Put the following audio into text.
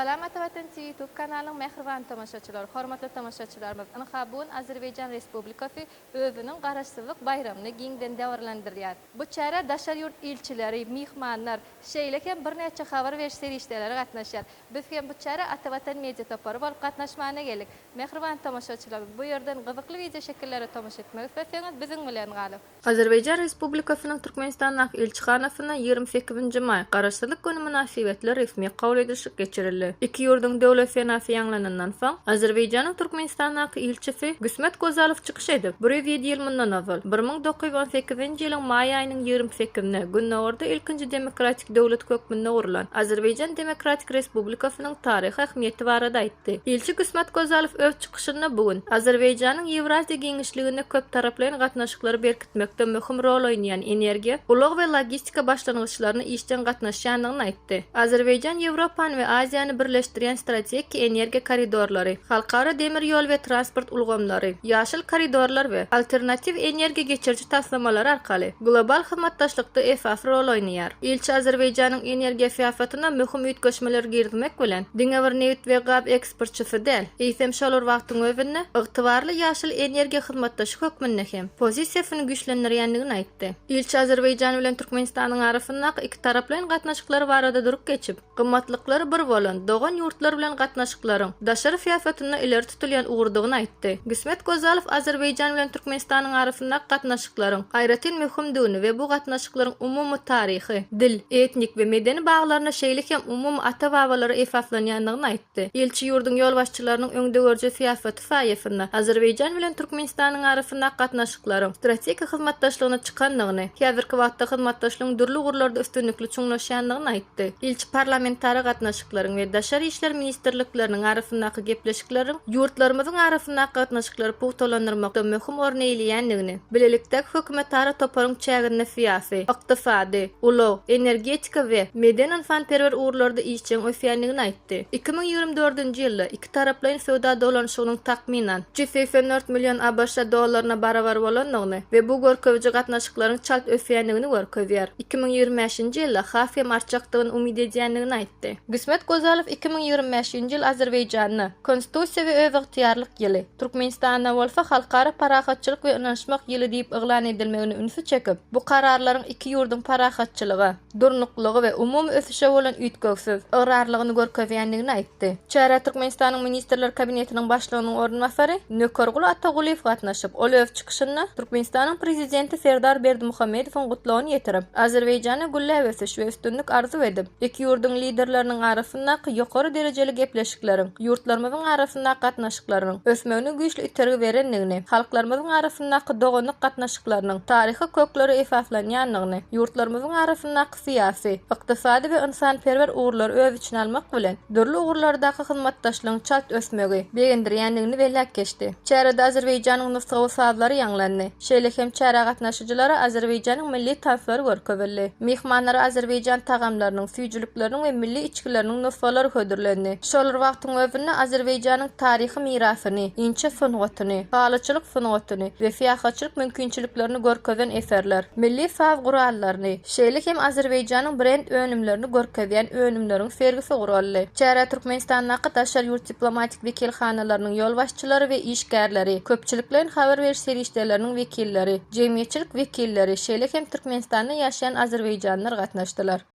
Salam Ata Watan TV YouTube kanalynyň mähriban tomaşaçylary, hormatly tomaşaçylarymyz, ynha bu gün Azerbaýjan Respublikasy özüniň Garaşsyzlyk baýramyny giňden dabaralandyrýar. Bu çärä daşary ýurt ilçileri, myhmanlar, şeýle hem birnäçe habar beriş serişdeleri gatnaşýar. Biz hem bu çärä Ata Watan Media topary bolup gatnaşmana geldik. Mähriban tomaşaçylarymyz, bu ýerden gyzykly wideo şekillere tomaşa etmek isleseňiz biziň bilen galyň. Azerbaýjan Respublikasynyň Türkmenistandaky ilçihanasynda 28 nji maý, Garaşsyzlyk güni mynasybetli resmi kabul edilişik geçirildi. Iki ýurduň döwlet senasy ýaňlanandan soň, Azerbaýjanyň Türkmenistandaky ilçisi Gysmet Gozalow çykyş edip, 107 ýyl mundan ozal, 1918-nji ýylyň maý aýynyň 28-nde Gündogarda ilkinji demokratik döwlet hökmünde gurlan Azerbaýjan Demokratik Respublikasynyň taryhy ähmiýeti barada aýtdy. Ilçi Gysmet Gozalow öz çykyşynda bu gün Azerbaýjanyň Ýewraziýa giňişliginde köptaraplaýyn gatnaşyklary berkitmekde möhüm rol oýnaýan energiýa, ulag we logistika başlangyçlaryna işjeň gatnaşýandygyny aýtdy. Azerbaýjan Ýewropany we Aziýany birleşdirýän strategiki energiýa koridorlary, halkara demir ýol we transport ulgamlary, ýaşyl koridorlar we alternatiw energiýa geçiriji taslamalary arkaly global hyzmatdaşlykda esasy rol oýnaýar. Ilçi Azerbaýjanyň energiýa syýasatyna möhüm üýtgeşmeler girizmek bilen, diňe bir nebit we gaz eksportçysy däl, eýsem şol bir wagtyň özünde ygtybarly ýaşyl energiýa hyzmatdaşy hökmünde hem pozisiýasyny güýçlendirýändigini aýtdy. Ilçi Azerbaýjan bilen Türkmenistanyň arasyndaky ikitaraplaýyn gatnaşyklar barada durup geçip, gymmatlyklary bir bolan dogan ýurtlar bilen gatnaşyklaryň daşary syýasatynda ileri tutulýan ugurdygyny aýtdy. Gismet Gozalow Azerbaýjan bilen Türkmenistanyň arasyndaky gatnaşyklaryň aýratyn möhümdigini we bu gatnaşyklaryň umumy taryhy, dil, etnik we medeni baglaryna şeýle hem umumy ata-babalara esaslanýandygyny aýtdy. Ilçi ýurduň ýolbaşçylarynyň öňdegörüji syýasaty saýasynda Azerbaýjan bilen Türkmenistanyň arasyndaky gatnaşyklaryň strategik hyzmatdaşlygyna çykandygyny, häzirki wagtda hyzmatdaşlygyň dürli ugurlarda üstünlikli çuňlaşýandygyny aýtdy. Ilçi parlamentara gatnaşyklaryň we Daşary işler ministrlikleriniň arasyndaky gepleşikleriň ýurtlarymyzyň arasyndaky gatnaşyklary pugtalandyrmakda möhüm orun eýeleýändigini, bilelikdäki hökümetara toparyň çäginde syýasy, ykdysady, ulag, energetika we medeni-ynsanperwer ugurlarda işjeň ösýändigini aýtdy. 2024-nji ýylda ikitaraplaýyn söwda dolanyşygynyň takmynan, 384 million ABŞ dollaryna barabar bolandygyny we bu görkeziji gatnaşyklaryň çalt ösýändigini görkezýär. 2025-nji ýylda has hem artjakdygyny umyt edýändigini aýtdy. Gismet Gozalow 2025-nji ýyl Azerbaýjanda Konstitusiýa we özygtyýarlyk ýyly, Türkmenistanda bolsa Halkara parahatçylyk we ynanyşmak ýyly diýip yglan edilmegine ünsi çekip, bu kararlaryň iki ýurduň parahatçylyga, durnuklylyga we umumy ösüşe bolan üýtgewsiz ygrarlygyny görkezýändigini aýtdy. Çärä Türkmenistanyň Ministrler Kabinetiniň Başlygynyň orunbasary Nökerguly Atagulyýew gatnaşyp, ol öz çykyşynda Türkmenistanyň Prezidenti Serdar Berdimuhamedowyň gutlagyny ýetirip, Azerbaýjana gülläp ösüş we üstünlik arzuw edip, iki ýurduň Liderleriniň arasyndaky ýokary derejeli gepleşikleriň ýurtlarymyzyň arasyndaky gatnaşyklarynyň ösmegine güýçli itergi berendigini, halklarymyzyň arasyndaky doganlyk gatnaşyklarynyň taryhy köklere esaslanýandygyny, ýurtlarymyzyň arasyndaky syýasy, ykdysady we ynsanperwer ugurlary öz içine almak bilen, dürli ugurlardaky hyzmatdaşlygyň çalt ösmegi begendirýändigini belläp geçdi. Çärede Azerbaýjanyň nusgawy sazlary ýaňlandy. Şeýle hem çärä gatnaşyjylara Azerbaýjanyň milli tanslary görkezildi. Myhmanlara azerbaýjan tagamlarynyň, süýjülikleriniň we milli içgileriniň nusgalary hödürlendi. Şol bir wagtyň özünde Azerbaýjanyň taryhy mirasyny, inçe sungatyny, halyçylyk sungatyny we syýahatçylyk mümkinçiliklerini görkezen eserler, milli saz gurallaryny, şeýle hem Azerbaýjanyň brend önümlerini görkezýän önümleriň sergisi guraldy. Çärä Türkmenistandaky daşary ýurt diplomatik wekilhanalarynyň ýolbaşçylary we işgärleri, köpçülikleýin habar beriş serişdeleriniň wekilleri, jemgyýetçilik wekilleri, şeýle hem Türkmenistanda ýaşaýan azerbaýjanlylar gatnaşdylar.